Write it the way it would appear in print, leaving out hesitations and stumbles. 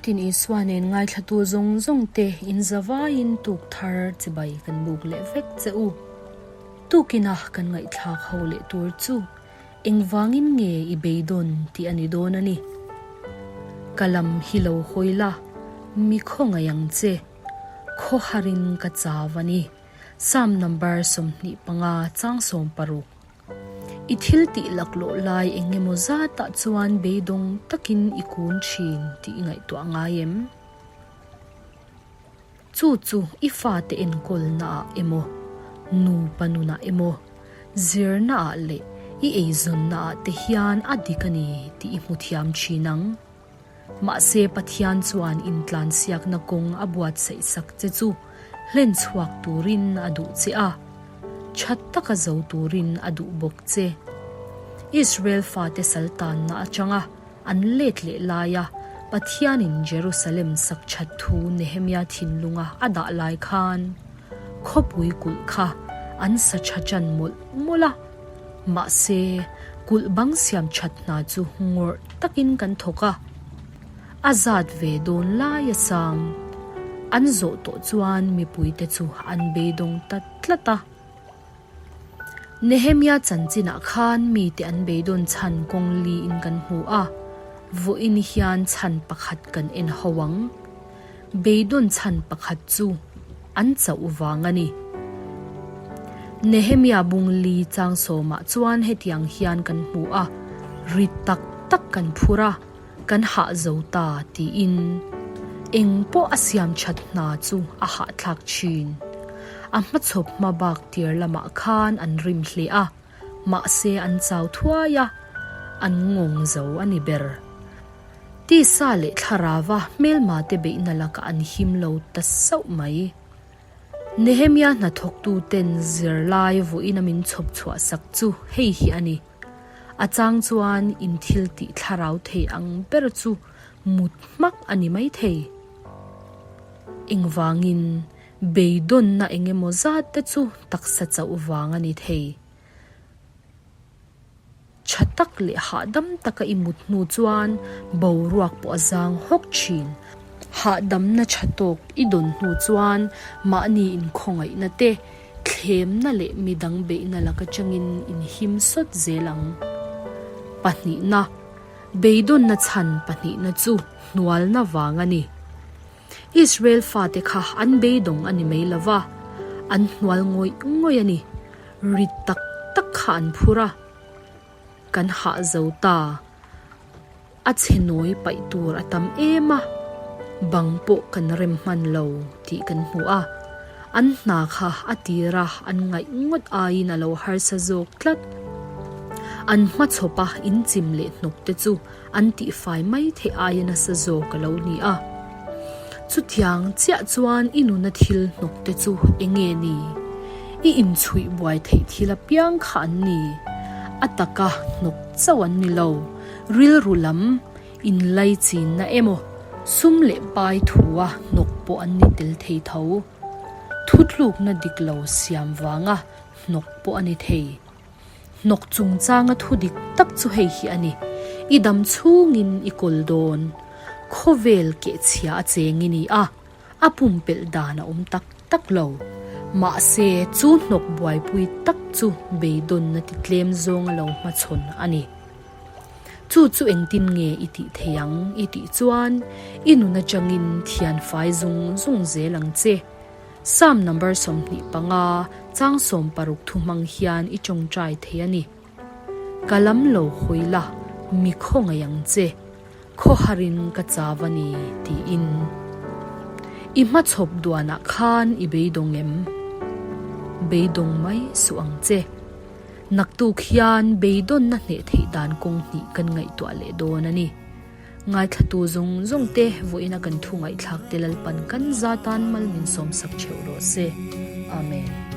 Nitin Isua nen ngaithlatu zawng zawng te in zavaiin tuk thar chibai kan buk leh vek che u. Tukina kan ngaihthlak ho leh tur chu engvangin nge i beidawn tih a ni dawn a ni. Ka lam hi lo hawi la, mi khawngaih ang che. Khawharin ka chau a ni. Psalm number 25 chang 60. I thil tih laklawh lai eng emaw zatah chuan beidawng takin i kun thin tih i ngaihtuah ngai em? Chu chu i fate enkawlnaah emaw, nupa nunah emaw, zirnaah leh i eizawnnaah te hian a dik a ni tih i hmu thiam thin ang. Mahse Pathian chuan intlansiakna kawng a buatsaih sak che chu hlen chhuak turin a duh che a, that taka zo turin a duh bawk che. Israel fate saltanna atanga an let leh laia Pathianin Jerusalem sak that thu Nehemia thinlunga a dah lai khan khawpui kulh kha an sa tha tan mawlh mawlh a. Mahse, kulh bang siam that hna chu ngawrh takin kan thawk a, a zat ve dawn lai a sang. An zawh tawh chuan mipuite chu an beidawng ta tlat a. Nehemia chanchinah khan mite an beidawn chhan kawng liin kan hmu a, vawiin hian chhan pakhat kan en ho ang. Beidawn chhan pakhat chu an chauh vang a ni. Nehemia bung li chang sawmah chuan hetiang hian kan hmu a, Ri tak tak kan phur a, kan hah zo ta tiin. Eng pawh a siam that hna chu a hahthlak thin. A hmachhawp hma bak tir lamah khan an rim hle a, mahse an chau thuai a, an ngawng zo a ni ber. Tisa leh thlarava hmelma te beihna lakah an him lo ta sauh mai. Nehemia hnathawktu ten zirlai vawiin a min chhawp chhuah sak chu hei hi a ni. A chang chuan in thil tih thlarau thei ang ber chu mut hmak a ni mai thei. Engvangin beidawnna engemaw zat te chu taksa chauh vang a ni thei. Tha tak leh hahdam taka i mut hnu chuan boruak pawh a zang hawk thin. Hahdamna tha tawk i dawn hnu chuan mahni inkhawngaihna te, thlemna leh midang beihna lak atangin inhim sawt zel ang. Pahnihna, Beidawnna chhan pahnihna chu hnualna vang a ni. Israel fate kha an beidawng a ni mai lo va, an hnual ngawih ngawih a ni. Ri tak tak kha an phur a, kan hah zo ta. A chhe nawi paih tur a tam em a, bang pawh kan rem hman lo tih kan hmu a. An hna kha a tir a, an ngaih ngawt aiin a lo harsa zawk tlat. An hmachhawpa inchim leh hnawk te chu an tihfai mai theih aia nasa zawk a lo ni a. Chutiang chiah chuan i nuna thil hnawk te chu eng nge ni? I inchhuih buai theih thil apiang kha an ni. A taka hnawk chauh an ni lo. Rilru lam inlaichinna emaw sum leh pai thua hnawk pawh an ni tel thei tho. Thutlukna dik lo siam vanga hnawk pawh a ni thei. Hnawk chungchanga thu dik tak chu hei hi a ni, I dam chhungin i kawl dawn. Khawvel kehchhia a cheng i ni a, a pumpelh dan a awm tak tak lo. Mahse, chu hnawk buaipui tak chu beidawnna ti tlem zawng a lo hmachhawn a ni. Chu chu engtin nge i tih thei ang i tih chuan i nun atangin thianfai zung zung zel ang che. Psalm number 25 chang 60 thu hmang hian i tawngtai thei a ni. Ka lam lo hawi la, mi khawngaih ang che, khawharin ka chau a ni, tiin. I hmachhawp duanah khan i beidawng em? Beidawng mai suh ang che. Naktuk hian beidawnna hneh theih dan kawng hnih kan ngaihtuah leh dawn a ni. Ngaithlatu zawng zawng te vawiina kan thu ngaihthlak te Lalpan kan za tan mal min sawmsak theuh rawh se. Amen.